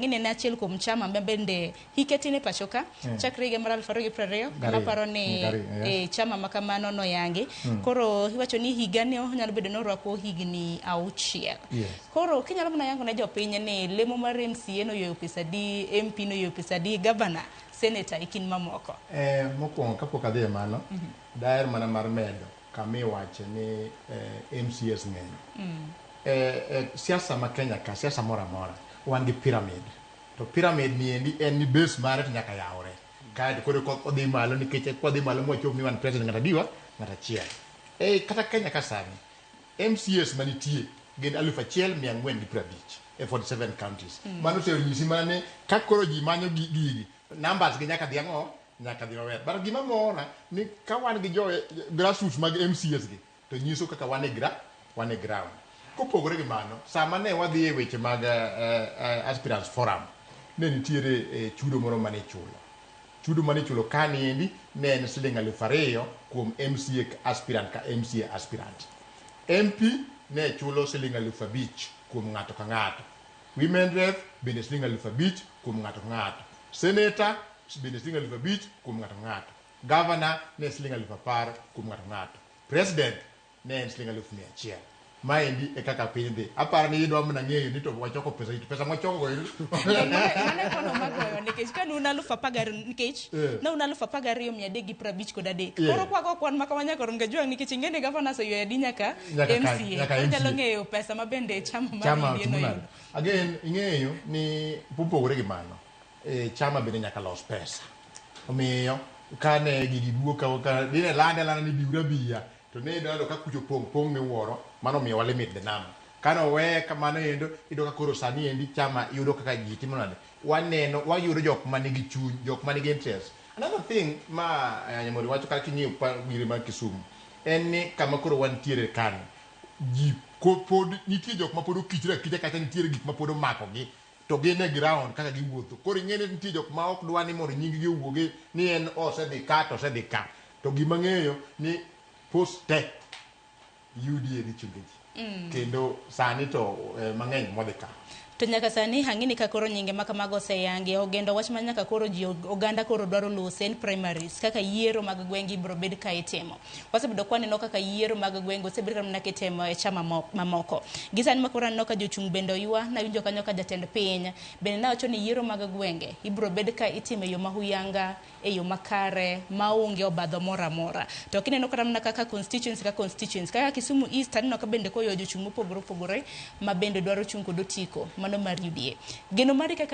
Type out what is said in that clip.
Ng'ini en achiel kuom chama ma bende hike tin e pacho ka chakre higa mar 2020. Gariyo. Maparo ni Gariyo, yes. Chama ma kamano noyangi. Koro iwacho ni higani onyalo bedo ni orwako higni 6. Koro kinyalo mana yango ne jopiny ni lemo mar MCA noyweyo pesa adi, MP noyweyo pesa adi, governor, senator e kind mamoko. Mokwongo kapok adhi e mano, daher mana mar medo kama iwache ni MCAs ng'eny. Siasa ma Kenya ka, siasa moro amora, wan gi pyramid. To pyramid ni endi en ni base mare to nyaka yawre. Kaeto koro odhi malo nikech kodhi malo mwachop ni wan president ng'at adiwa, ng'at achiel. Kata Kenya ka sani, MCAs manitie gin 1450 e 47 counties. Mano osenyisi mana ni ka koro ji manyo gigi, numbers gi nyaka dhi ang'o? Nyaka dhi maber. But gima mora ni ka wan gi jo grassroots mag MCAs gi, to nyiso kaka wan e wan e ground. Kopogore gi mano, sama ne wadhi e weche mag aspirants forum, ne nitiere chudo moro mane ichulo. Chudo mane ichulo kani endi ne en siling 2000 kuom MCA aspirant ka MCA aspirant. MP ne chulo siling 5000 kuom ng'ato ka ng'ato. Women rep bende siling 5000 kuom ng'ato ka ng'ato. Senator bende siling 5000 kuom ng'ato ka ng'ato. Governor ne siling 10,000 kuom ng'ato ka ng'ato. President ne en siling 100,000. Maendi e kaka piny dhi. Aparo ni idwa mana ng'eyo ni to wachoko pesa, to pesa mwachoko go Mano e kono magoyo nikech ka un 12,000 nikech ne un 12,353. Koro kwago kwan ma kama nyaka rom gajwang' nikech ing'e ni governors oyweyo adi nyaka Nyaka MCA. nyaka Koro inyalo MCA. ng'eyo pesa ma bende chama mar Chama UDA timo noyudo. nade? Again, ing'eyo ni popogore gi mano, chama bende nyaka los pesa. Omiyo kane gigi wuok ka dine lande alanda ni biuru abiya, to ne iyudo ka kucho pong' pong' miwuoro, mano omiyo wa limit the number. Kane oweye kamano endo, iyudo ka koro sani endi chama yudo kaka ji timo nade. Waneno, wayudo jok manigi chuny, jok manigi interest. Another thing ma Nyamori wacho kata king'iyo gire mar Kisumu, en ni kama koro wantiere kani, ji pod nitie jok ma pod okichre akicha kata nitiere gik ma pod omakogi to gin e ground kaka giwuotho. Koro ing'e ni nitie jok ma ok dwa ni mondo nying gi owuogi ni en osedhi ka to osedhi ka. To gima ng'eyo ni post te UDA dhi chunge ji. Kendo sani to mang'eny modhi ka. To nyaka sani ang'e ni ka koro nyinge ma kamago oseyangi, ogendo wach ma nyaka koro ji oganda koro dwaro lose en primaries kaka yiero mag gwenge ibiro bed ka itimo. Wasebedo ka waneno kaka yiero mag gwenge osebed ka mana kitimo e chama mamoko. Gi sani ma koro aneno ka jochung' bende oywa, nawinjo kanyo ka jatend piny bende nawacho ni yiero mag gwenge ibiro bed ka itimo e yo ma huyanga, e yo makare, maonge obadho moro amora. To kineno kata mana kaka constituency ka constituency, kaka Kisumu East aneno ka bende koyo jochung' mopogore opogore ma bende dwaro chung' kod otiko mano mar UDA. Geno mari kaka